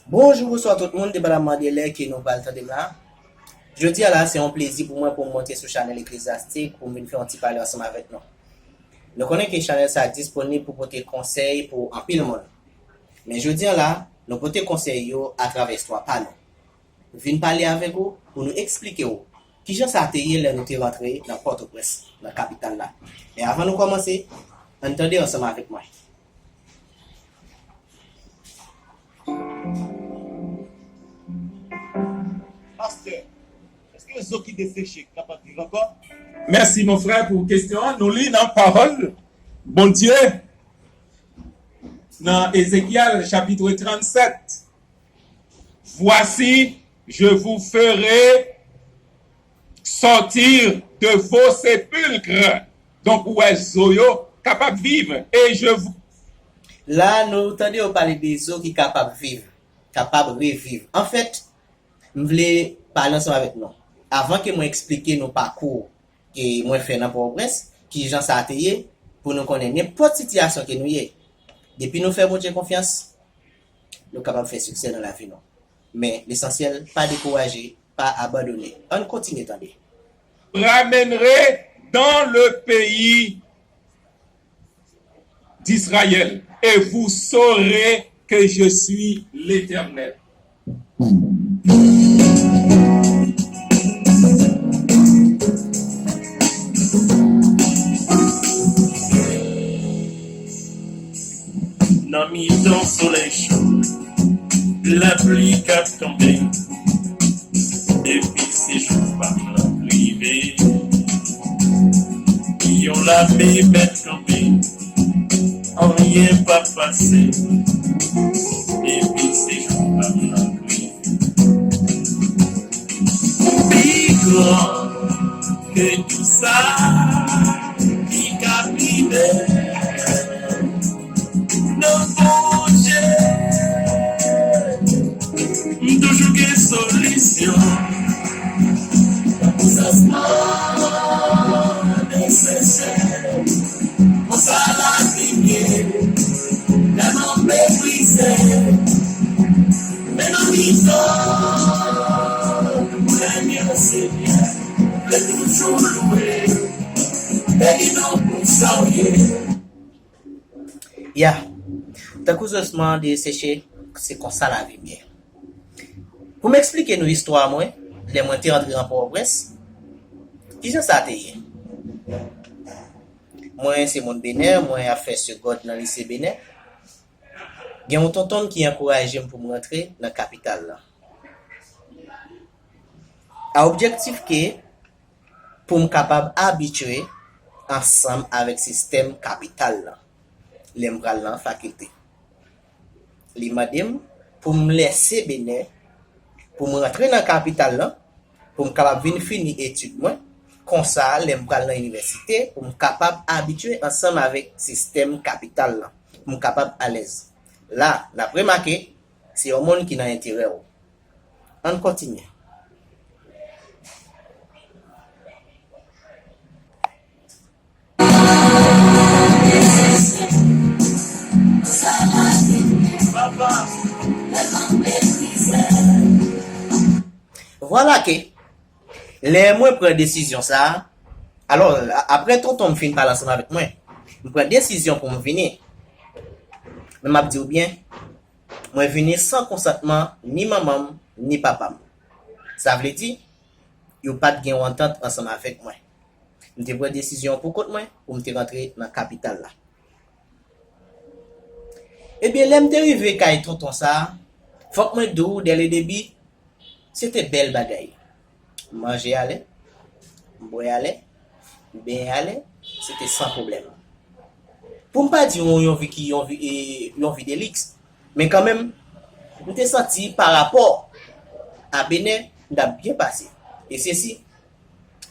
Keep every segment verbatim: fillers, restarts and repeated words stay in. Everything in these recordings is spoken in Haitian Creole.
Bonjou, bonswa tout moun, depandaman de lè ke nou pral tande m la. Jodi a la, se yon plezi pou mwen pou m monte sou chanèl Eklezyastik pou m vin fè yon ti pale ansanm avèk nou. Nou konnen ke chanèl sa a disponib pou pote konsèy pou anpil moun. Men jodi a la, nou pote konsèy yo atravè istwa pa nou. Vin pale avèk ou pou nou eksplike w kijan sa te ye lè nou te rantre nan Pòtoprens, nan kapital la. Men avan nou kòmanse, ann tande ansanm avèk mwen. Pastè, èske zo ki deseche kapab viv ankò? Mèsi, mon frè, pou kesyon an. Nou li nan Pawòl Bondye, nan Ezekyèl, chapitre trannsenk. Voici, je vous ferai sortir de vos sépulcres. Donk, ou wè zo yo kapab viv. Et je vous... La, nou tande yo pale de zo ki kapab viv, kapab reviv. Anfèt, m vle pale ansanm avèk nou. Avan ke mwen eksplike nou pakou ke mwen fè nan Pòtoprens, kijan sa te ye, pou nou konnen nenpòt sitiyasyon ke nou ye. Depi nou fè Bondye konfyans, nou kapab fè siksè nan lavi nou. Men, lesansyèl, pa dekouraje, pa abandone. Ann kontinye tande. Ramènere dans le pays d'Israël, et vous saurez que je suis l'Éternel. Nan mitan solèy cho, lapli k ap tonbe, epi se jou pa m nan rive. Yon lame mèt kanpe, anyen p ap pase, epi se jou pa m nan rive. Ou pi gran ke tout sa ki ka rive. Nan Bondye, m toujou gen solisyon. Pou sa, sa nesesè. Konsa lavi m ye, lè m ap meprize. Men nan mitan, mwen, Senyè, mwen toujou lwe, beni non pou sa w ye. Ya, tankou zosman deseche, se konsa lavi m ye. Pou m eksplike nou istwa mwen, lè mwen te antre nan Pòtoprens, kijan sa te ye? Mwen se moun Benè, mwen ap fè segond nan lise Benè. Gen yon tonton m ki ankouraje m pou m rantre nan kapital la. A objektif ke pou m kapab abitye ansanm avèk sistèm kapital la lè m pral nan fakilte. Li mande m pou m lèse Benè, pou m rantre nan kapital la, pou m kapab vin fini etid mwen. Konsa, lè m pral nan inivèsite, pou m kapab abitye ansanm avèk sistèm kapital la, pou m kapab alèz. La, n ap remake, se yon moun ki nan enterè w. Ann kontinye. Vwala ke, lè mwen pran desizyon sa a, alò, a-, apre tonton m fin pale ansanm avèk mwen, m pran desizyon pou m vini. Men m ap di w byen, mwen vini san konsantman ni manman m, ni papa m. Sa vle di, yo pa t gen yon antant ansanm avèk mwen. M te pran desizyon pou kont mwen pou m te rantre nan kapital la. Ebyen, lè m te rive kay tonton sa a, fòk mwen di w, dès le début, se te bèl bagay. M manje alè, m bwè alè, m benyen alè, se te san pwoblèm. Pou m pa di yon, yon vi ki, yon vi, e, yon vi de liks, men kanmenm, m te santi pa rapò a Benè, m t ap byen pase. E sesi,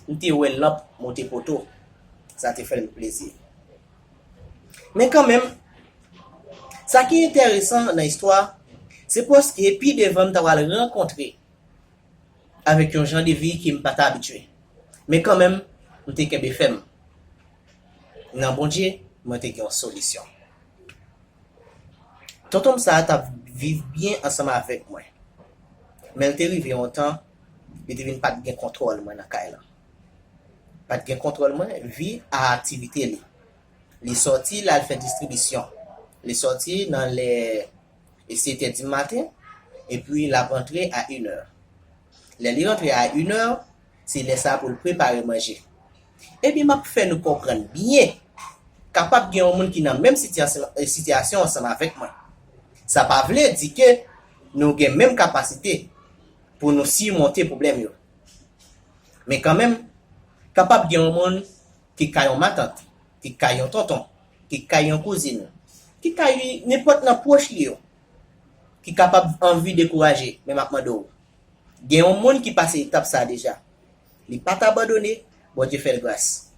m te wè lanp monte poto. Sa te fè m plezi. Men kanmenm, sa ki enteresan nan istwa, se paske pi devan m ta pral rankontre avèk yon jan de vi ke m pa t abitye. Men kanmenm, m te kenbe fèm. Nan Bondye, mwen te gen yon solisyon. Tonton m sa a t ap viv byen ansanm avèk mwen. Men l te rive yon tan, li te vin pa t gen kontwòl mwen nan kay lan. Pa t gen kontwòl mwen, vi a aktivite li. Li sòti, l al fè distribisyon. Li sòti nan lè e sèt è di maten, epi l ap rantre a inè. Lè li rantre a inè, se lè sa pou l prepare manje. Ebyen, m ap fè nou konprann byen. Kapab gen yon moun ki nan menm sitiyasyon, sitiyasyon ansanm avèk mwen. Sa pa vle di ke nou gen menm kapasite pou nou simonte pwoblèm yo. Men kanmenm, kapab gen yon moun ki ka yon matant, ki ka yon tonton, ki ka yon kouzin, ki ka nenpòt nan pwòch li yo, ki kapab anvi dekouraje, men m ap mande w, gen yon moun ki pase etap sa a deja. Li pa t abandone, Bondye fè l gras.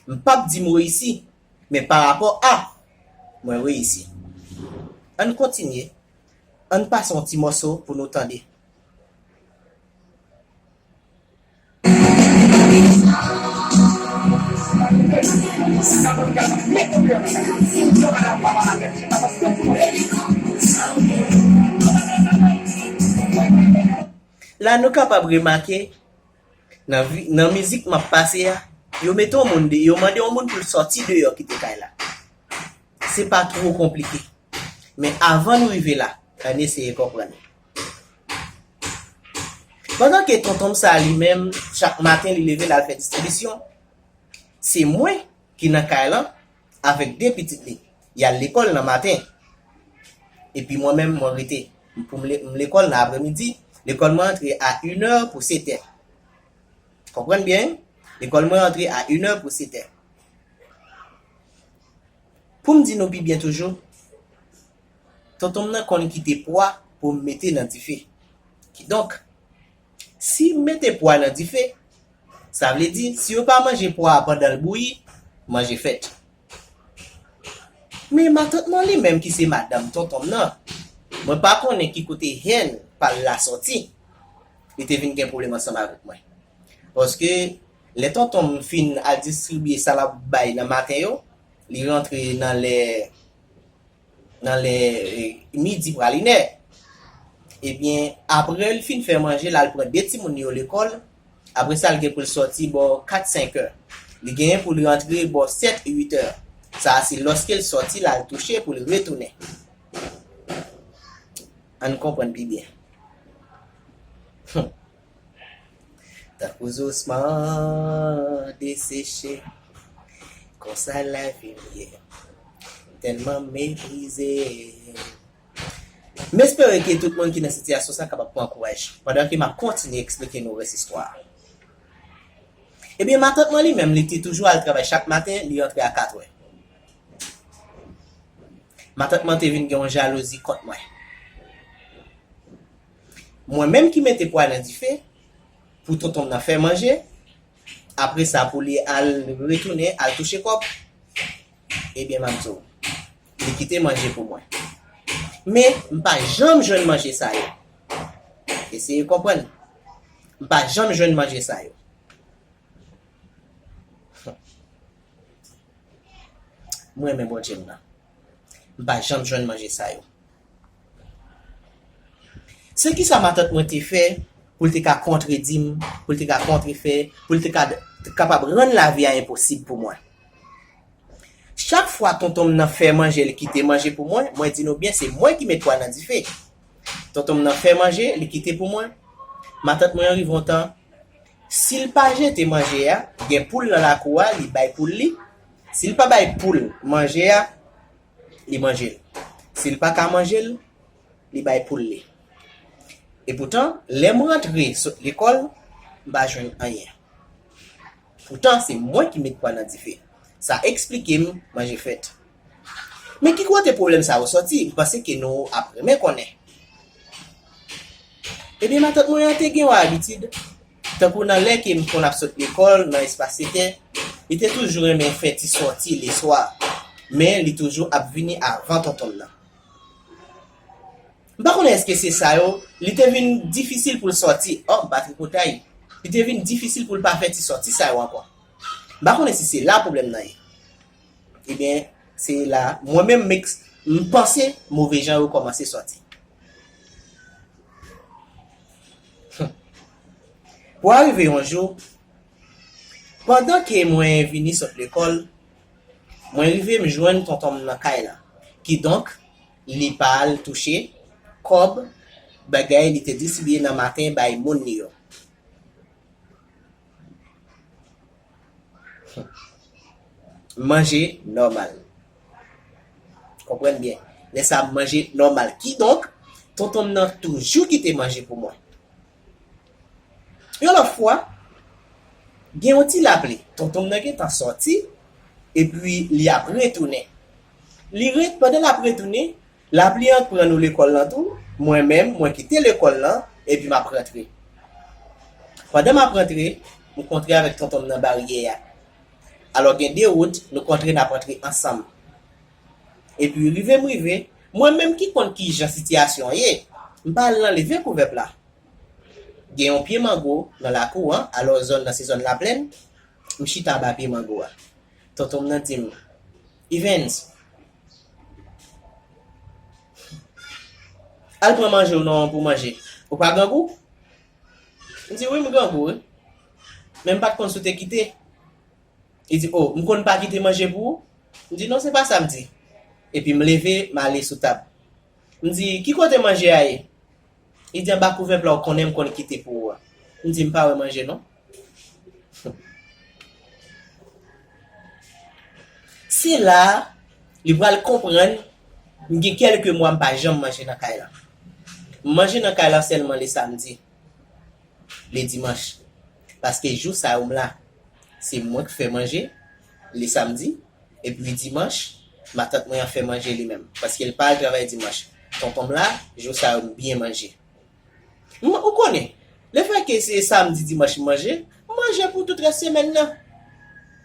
M p ap di m reyisi, men parapò a, mwen reyisi. Ann kontinye, ann pase yon ti mòso pou nou tande. La, nou kapab remake, nan vi, nan mizik m ap pase a, yo mete yon moun de, yo mande yon moun pou l sòti deyò kite kay la. Se pa two konplike. Men avan nou rive la, ann eseye konprann. Pandan ke tonton m sa li menm, chak maten li leve l al fè distribisyon, se mwen ki nan kay lan avèk de pitit li. Y al lekòl nan maten. Epi mwen menm, mwen rete. Pou m le-, m lekòl nan apremidi, lekòl mwen antre a inè pou sèt è. Konprann byen, wi? Lekòl mwen antre a inè pou sèt è. Pou m di nou pi byen toujou, tonton m nan konn kite pwa pou m mete nan dife. Kidonk, si m mete pwa nan dife, sa vle di, si yo pa manje pwa a pandan l bouyi, manje fèt. Men matant mwen li menm ki se madanm tonton m nan, mwen pa konnen ki kote hèn pa l la sòti. Li te vin gen pwoblèm ansanm avèk mwen. Paske lè tonton m fin al distribye sa l ap bay nan maten yo, li rantre nan lè, nan lè, eh, midi prale inè. Ebyen, apre l fin fè manje, l al pran de timoun yo lekòl. Apre sa, l gen pou l sòti bò kat, senk è. Li genyen pou l rantre bò sèt, uit è. Sa a se lòske l sòti, l al touche pou l retounen. Ann konprann pi byen. Hum. Tankou zosman deseche, konsa lavi m ye, tèlman meprize. M espere ke tout moun ki nan sitiyasyon sa kapab pran kouraj, pandan ke m ap kontinye eksplike nou rès istwa a. Ebyen, matant mwen li menm, li te toujou al travay chak maten, li rantre a kat è. Matant mwen te vin gen yon jalouzi kont mwen. Mwen menm ki mete pwa nan dife, pou tonton m nan fè manje, apre sa pou li al retounen, al touche kòb, ebyen, m ap di w, li kite manje pou mwen. Men, m pa janm jwenn manje sa yo. Eseye konprann. M pa janm jwenn manje sa yo. Mwen renmen Bondye m nan. M pa janm jwenn manje sa yo. Se kisa matant mwen te fè pou l te ka kontredi m, pou l te ka kontrefè, pou l te ka kapab rann lavi a enposib pou mwen? Chak fwa tonton m nan fè manje, li kite manje pou mwen, mwen di nou byen, se mwen ki met pwa nan dife. Tonton m nan fè manje, li kite pou mwen. Matant mwen an rive yon tan, si l pa jete manje a, gen poul nan lakou a, li bay poul li. Si l pa bay poul manje a, li manje l. Si l pa ka manje l, li bay poul li. Epoutan, lè m rantre sot lekòl, m pa jwenn anyen. Poutan, se mwen ki met pwa nan dife. Sa eksplike m manje fèt. Men ki kote pwoblèm sa yo sòti? M panse ke nou ap renmen konnen. Ebyen, matant mwen an te gen yon abitid, tankou nan lè ke m konn ap sot lekòl, nan espas sèt è, li te toujou renmen fè ti sòti leswa, men li toujou ap vini avan tonton m nan. M pa konnen èske se sa yo, li te vin difisil pou l sòti. Oh, m pa tripotay. Li te vin difisil pou l pa fè ti sòti sa yo ankò. M pa konnen si se la pwoblèm nan ye. Ebyen, se la, mwen menm, m eks-, m panse move jan yo kòmanse sòti. Pou arive yon jou, pandan ke mwen vini sot lekòl, mwen rive m jwenn tonton m nan kay la. Kidonk, li pa al touche kòb, bagay li te distribiye nan maten bay moun li yo. Manje nòmal. Konprann byen. Lè sa a, manje nòmal. Kidonk, tonton m nan toujou kite manje pou mwen. Yon lòt fwa, gen yon ti lapli. Tonton m nan gentan sòti, epi li ap retounen. Li ret, pandan l ap retounen, lapli an pran nou lekòl lan tou, mwen menm, mwen kite lekòl lan, epi m ap rantre. Pandan m ap rantre, m kontre avèk tonton m nan baryè a. Alò gen de wout, nou kontre n ap antre ansanm. Epi rive m rive, mwen menm ki konn kijan sitiyasyon an ye, m pa al nan leve kouvèp la. Gen yon pye mango nan lakou an, alò zòn nan se zòn laplèn, m chita anba pye mango a. Tonton m nan di m, "Evens, al pran manje w non pou manje. Ou pa grangou?" M di, "Wi, m grangou, wi. Men m pa t konn si w te kite." Li di, "O, m konn pa kite manje pou ou?" M di, "Non, se pa sa m di." Epi m leve, m ale sou tab. M di, "Ki kote manje a ye?" Li di, "Anba kouvèp la, ou konnen m konn kite pou ou a." M di, "M pa wè manje non." Se la a, li pral konprann, m gen kèlke mwa m pa janm manje nan kay la. M manje nan kay la sèlman le samdi, le dimanch. Paske jou sa yo m la, se mwen k fè manje le samdi, epi dimanch, matant mwen an fè manje li menm, paske l pa al travay dimanch. Tonton m la, jou sa yo m byen manje. M, ou konnen, lefètke se samdi, dimanch m manje, m manje pou tout rès semèn nan.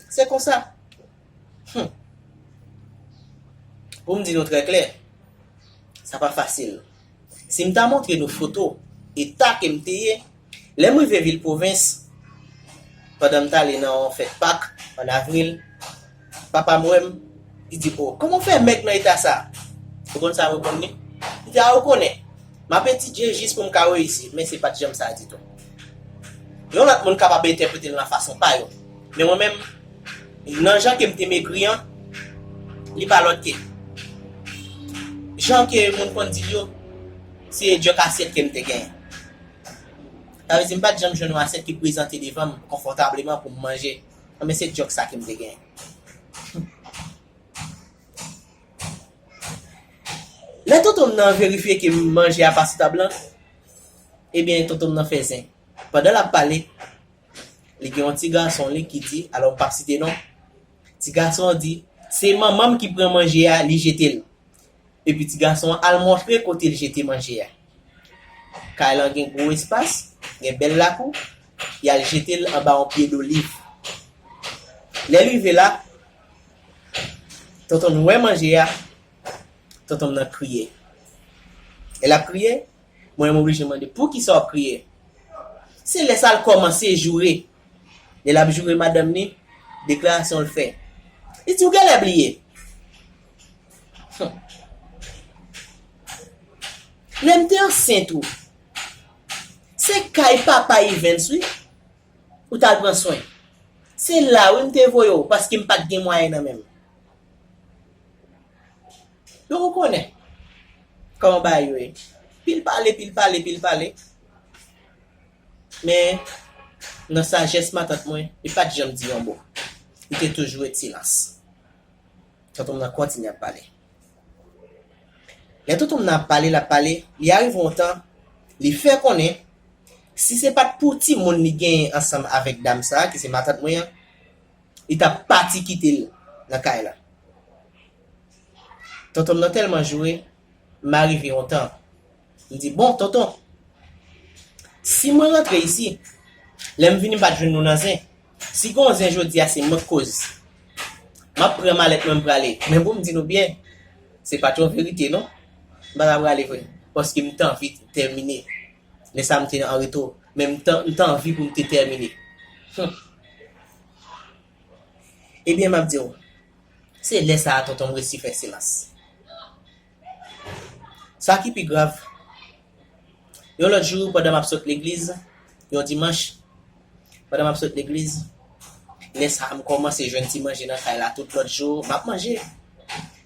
Se konsa. Hmm. Pou m di nou trè klè, sa pa fasil. Si m ta montre nou foto eta ke m te ye, lè m rive vil pwovens, pandan m t ale nan yon fèt Pak ann avril, papa m wè m, li di, "O, kòman w fè mèg nan eta sa a?" Ou konn sa m reponn li? M di, "A, ou konnen, m ap etidye jis pou m ka reyisi," men se pa t janm sa ditou. Yon lòt moun kapab entèprete l nan fason pa yo. Men mwen menm, nan jan ke m te megri an, li pa lòt ke jan ke moun konn di l yo, se djòk asyèt ke m te genyen. Sa vle di, m pa t janm jwenn yon asyèt ki prezante devan m konfòtableman pou m manje. Anben, se djòk sa ke m te genyen. Lè tonton m nan verifye ke manje a pa sou tab lan, ebyen, tonton m nan fè zen. Pandan l ap pale, li gen yon ti gason li ki di, alò m p ap site non, ti gason an di, "Se manman m ki pran manje a, li jete l." Epi ti gason an al montre kote l jete manje a. Kay lan gen gwo espas, gen bèl lakou, y al jete l anba yon pye doliv. Lè l rive la, tonton m wè manje a, tonton m nan kriye. Lè l ap kriye, mwen menm oblije mande, "Poukisa w ap kriye?" Se lè sa l kòmanse joure. Lè l ap joure madanm li, deklarasyon l fè. Li di, "Ou genlè bliye. Hum. Lè m te ansent ou, se kay papa Evens, wi, ou t al pran swen. Se la, wi, m te voye w, paske m pa t gen mwayen nan men m." Donk, ou konnen kòman bagay yo ye. Pil pale, pil pale, pil pale. Men, nan sajès matant mwen, li pa t janm di yon mo. Li te toujou ret silans. Tonton m nan kontinye ap pale. Lè tonton m nan ap pale, l ap pale, li arive yon tan, li fè konnen, si se pa t pou timoun li genyen ansanm avèk dam sa a, ki se matant mwen an, li t ap pati kite l nan kay la. Tonton m nan tèlman joure, m arive yon tan, m di, "Bon, tonton, si mwen rantre isi, lè m vini m pa t jwenn nou nan zen. Si gen yon zen jodi a, se mwen k koz. M ap pran malèt mwen, m prale." Men pou m di nou byen, se pa t yon verite non. M pa ta prale vre, paske m te anvi tèmine. Lè sa a m te an reto, men m te, m te anvi pou m te tèmine. Hum. Ebyen, m ap di w, se lè sa a tonton m resi fè silans. Sa ki pi grav, yon lòt jou, pandan m ap sot legliz, yon dimanch, Pandan m ap sot legliz, lè sa a m kòmanse jwenn ti manje nan kay la tout lòt jou, m ap manje.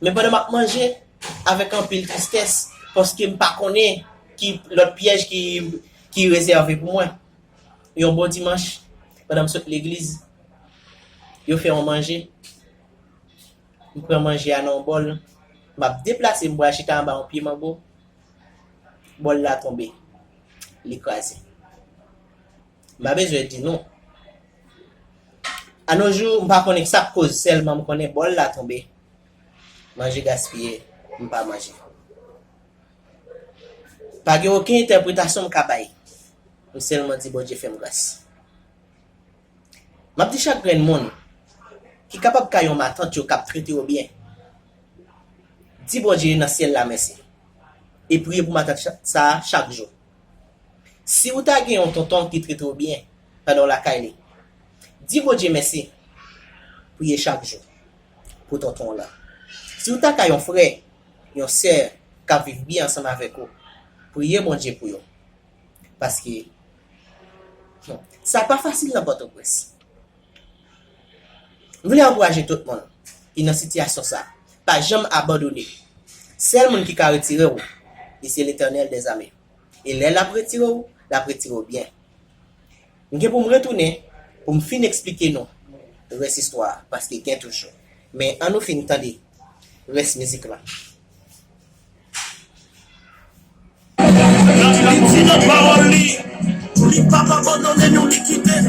Men pandan m ap manje, avèk anpil tristès, paske m pa konnen ki lòt pyèj ki, ki rezève pou mwen. Yon bon dimanch, pandan m sot legliz, yo fè yon manje. M pran manje a nan yon bòl. M ap deplase m pral chita anba yon pye mango. Bòl la tonbe. Li kraze. M pa bezwen di nou. Anojou, m pa konnen sa k koz, sèlman m konnen bòl la tonbe. Manje gaspiye, m pa manje. Pa gen okenn entèpretasyon m ka bay. M sèlman di Bondye fè m gras. M ap di chak grenn moun ki kapab kay yon matant yo k ap trete w byen, di Bondye nan syèl la mèsi. E priye pou matant cha-, sa a chak jou. Si w ta gen yon tonton ki trete w byen pandan w lakay li, di Bondye mèsi. Priye chak jou pou tonton w lan. Si w ta kay yon frè, yon sè k ap viv byen ansanm avèk ou, priye Bondye pou yo. Paske, hmm, sa pa fasil nan Pòtoprens. M vle ankouraje tout moun ki nan sitiyasyon sa. Pa janm abandone. Sèl moun ki ka retire w, li se Letènèl dèzame. E lè l ap retire w, l ap retire w byen. M gen pou m retounen pou m fin eksplike nou rès istwa a, paske gen toujou. Men ann nou fin tande rès mizik lan. Li di nan pawòl li, li p ap abandone nou, li kite.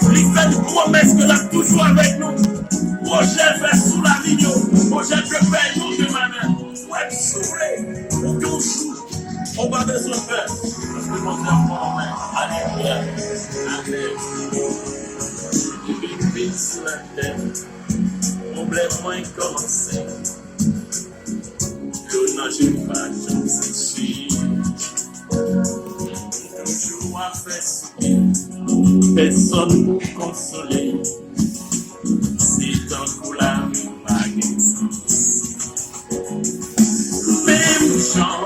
Li fè nou pwomès ke l ap toujou avèk nou. Pwojè l fè sou lavi nou, pwojè l fè nou demen. Frè m, si w vle, pou ke w jou, ou pa bezwen pè. Paske Bondye ap pran w men. Alelouya. Amen. Li vin vin sou latè. Pwoblèm mwen kòmanse. Dlo nan je pa janm seche. Toujou ap fè souri. Pèsonn pou konsole. Se tankou lari pa gen sans. Menm jan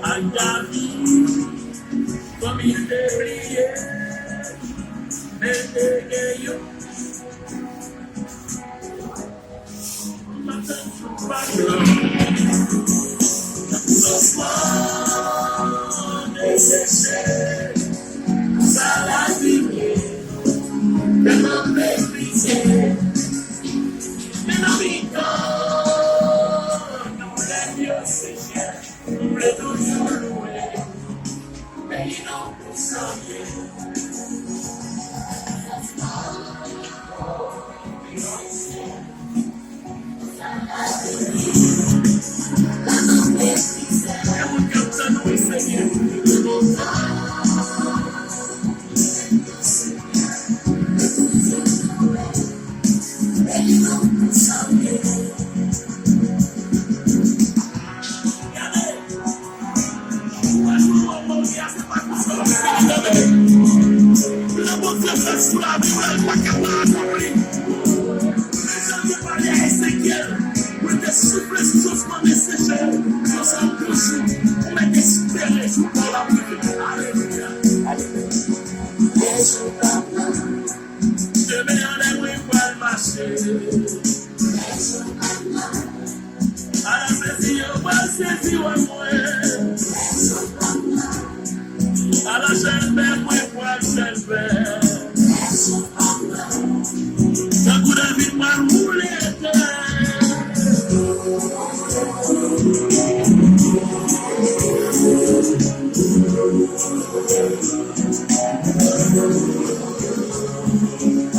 ak David, fanmi te bliye, men te gen yon maten jou pa gran. Soufrans deseche, sa lavi ye, tèlman meprize. Men nan mitan doulè yo, Senyè, nou vle toujou louwe peyi nou pou sa l ye. Lè Bondye fè sou lavi w, l pa ka pa akonpli. Men jan l te pale a Ezekyèl, pou l te soufle sou Sosman deseche, yo sa bouch ou, ou mèt espere jou pa w la rive. Alelouya. Demen anlè mwen pral mache. Ala sezi yo pral sezi wè mwen. Ala chèlbè mwen pral chèlbè. Tankou David pral woule etè.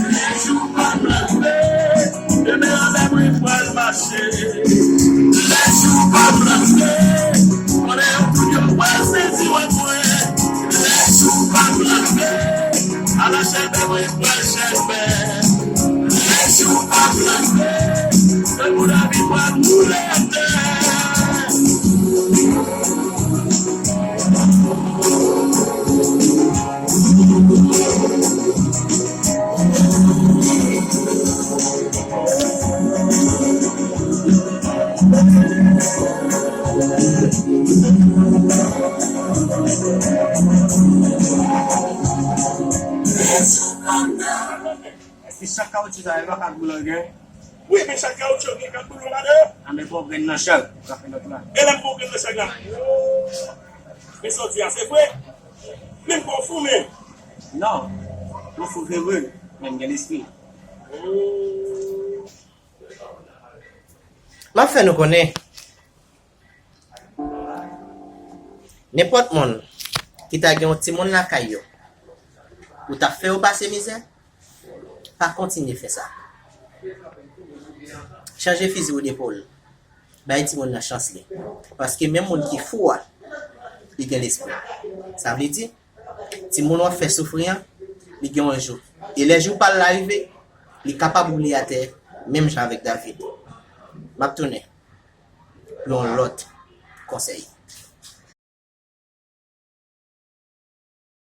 Lè jou pa m leve, demen anlè mwen pral mache. Lè jou pa m leve, Kawoutchou sa, e pa kat boulon gen? Wi, men chak kawoutchou gen kat boulon ladan yo. Anben, pran grenn nan chak, w ka fè lòt la. E lè m pran grenn nan chak la? Men sa w di a, se vre? Men m pa w fou, men. Non, mwen fou se vre, men m gen lespri. M ap fè nou konnen, nenpòt moun ki ta gen yon timoun lakay yo, ou t ap fè yo pase mizè, pa kontinye fè sa. Chanje fizi w de pòl. Bay timoun nan chans li. Paske menm moun ki fou a, li gen lespri. Sa vle di, timoun w ap fè soufri an, li gen yon jou. E lè jou pa l la rive, li kapab woule atè, menm jan avèk David. M ap tounen pou yon lòt konsèy.